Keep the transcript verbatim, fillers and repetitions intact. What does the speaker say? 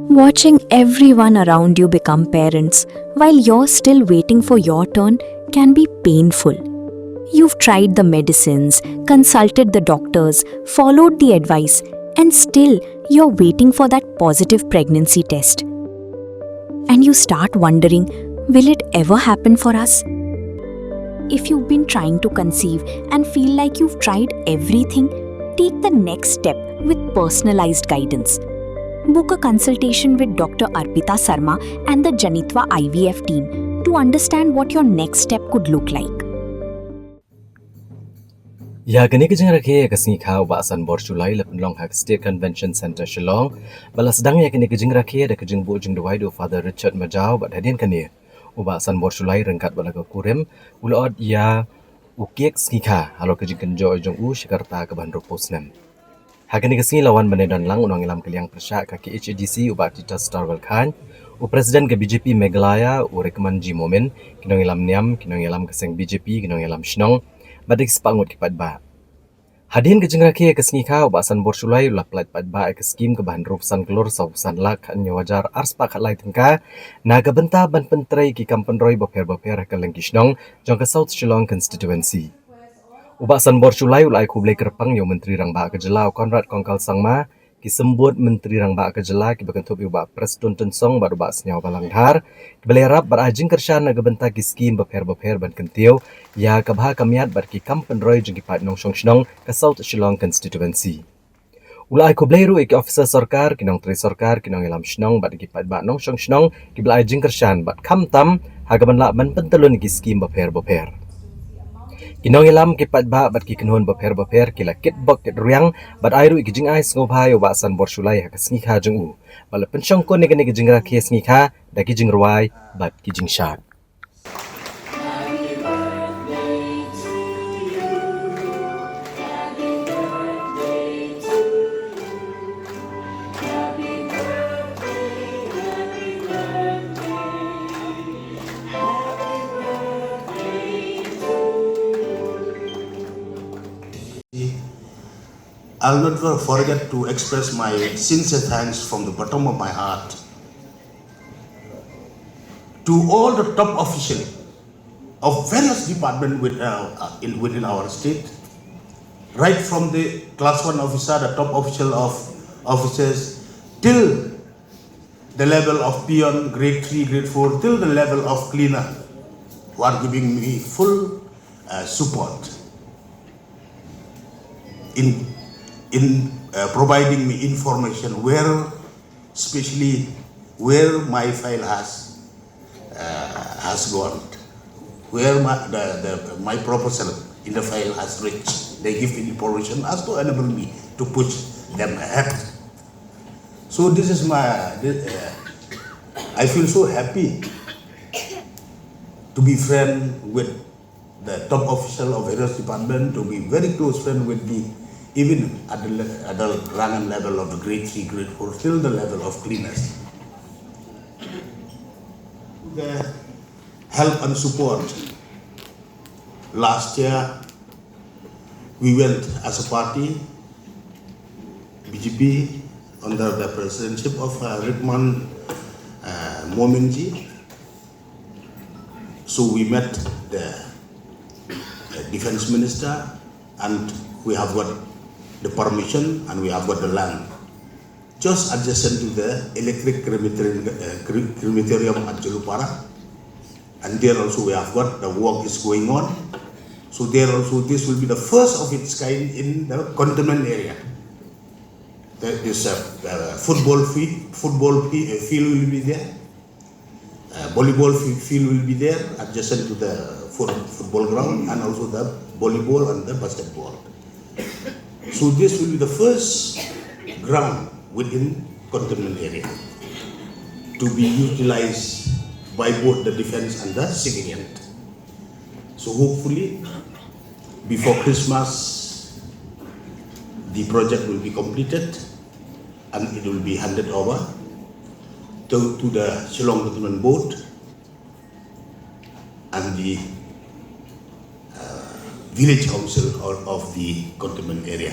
Watching everyone around you become parents while you're still waiting for your turn can be painful. You've tried the medicines, consulted the doctors, followed the advice, and still you're waiting for that positive pregnancy test. And you start wondering, will it ever happen for us? If you've been trying to conceive and feel like you've tried everything, take the next step with personalized guidance. Book a consultation with Doctor Arpita Sarma and the Janitva I V F team to understand what your next step could look like. Ïa kane ka jingrakhe ka sngi kha u Bah Sanbor Shullai la pynlong ha ka State Convention Centre Shillong. Ba la sdang ïa kane ka jingrakhe da ka jingbuh jingduwai da u Father Richard Majaw bad hadien kane u Bah Sanbor Shullai ryngkat bad la ka kurim u la ot ïa u kek sngi kha halor ka jingkynjoh jong u sha ka rta kaba hynriewphew snem. Ha kane ka sngi la wan ban ïadon lang u nongïalam ka liang pyrshah ka K H A D C u Bah Titus Tarwal Chyne, u President ka B J P Meghalaya u Rikman G Momin, ki nongïalam niam, ki nongïalam ka seng B J P, ki nongïalam shnong bad da ki spah ngut ki paidbah. Hadien ka jingrakhe ka sngi kha u Bah Sanbor Shullai u la pyllait paidbah ïa ka skim kaba hynriewphew san klur sawphew san lak hynñiew hajar arspah khatlai tyngka na ka bynta ban pyntrei ki kam pynroi bapher bapher ha kylleng ki shnong jong ka South Shillong Constituency. U Bah Sanbor Shullai u la ai khublei kyrpang ïa u Myntri Rangbah ka Jylla u Conrad Kongkal Sangma, ki symbud Myntri Rangbah ka Jylla kiba kynthup ïa u Bah Prestone Tynsong bad u Bah Sniawbhalang Dhar, kiba la ïarap bad ai jingkyrshan na ka bynta ki skim bapher bapher ban kyntiew ïa ka bha ka miat bad ki kam pynroi jong ki paid nongshong shnong ka South Shillong Constituency. U la ai khublei ruh ïa ki officer sorkar, ki nongtrei sorkar, ki nongïalam shnong bad ki paidbah nongshong shnong kiba la ai jingkyrshan bad khamtam ha kaban lah ban pyntyllun ïa ki skim bapher bapher. Ki nongïalam, ki paidbah bad ki kynhun bapher bapher ki la kitbok kitrwiang bad ai ruh ïa ki jingai sngewbha ïa u Bah Sanbor Shullai ha ka sngi kha jong u bad la pynshongkun ïa kane ka jingrakhe sngi kha da ki jingrwai bad ki jingshad. I'll never forget to express my sincere thanks from the bottom of my heart to all the top officials of various departments with, uh, uh, in, within our state, right from the class one officer, the top official of officers, till the level of peon, grade three, grade four, till the level of cleaner, who are giving me full, uh, support in, in, uh, providing me information where, especially where my file has, uh, has gone, where my, the, the, my proposal in the file has reached. They give information as to enable me to push them ahead. So this is my, this, uh, I feel so happy to be friend with the top official of various department, to be very close friend with me, even at the, le- at the rank and level of the grade three, grade four, till the level of cleaners. The help and support. Last year, we went as a party, B J P, under the presidentship of, uh, Rikman, uh, Mominji. So we met the, the defense minister, and we have got the permission and we have got the land just adjacent to the electric crematorium, uh, cre- crematorium at Jolupara. And there also we have got the work is going on. So there also this will be the first of its kind in the containment area. There is a, uh, football field, football fi- uh, field will be there. Uh, volleyball fi- field will be there adjacent to the foot- football ground, and also the volleyball and the basketball. So this will be the first ground within containment area to be utilized by both the defense and the civilian. So hopefully, before Christmas, the project will be completed and it will be handed over to, to the Shillong Cantonment Board and the, uh, village council of, of the cantonment area.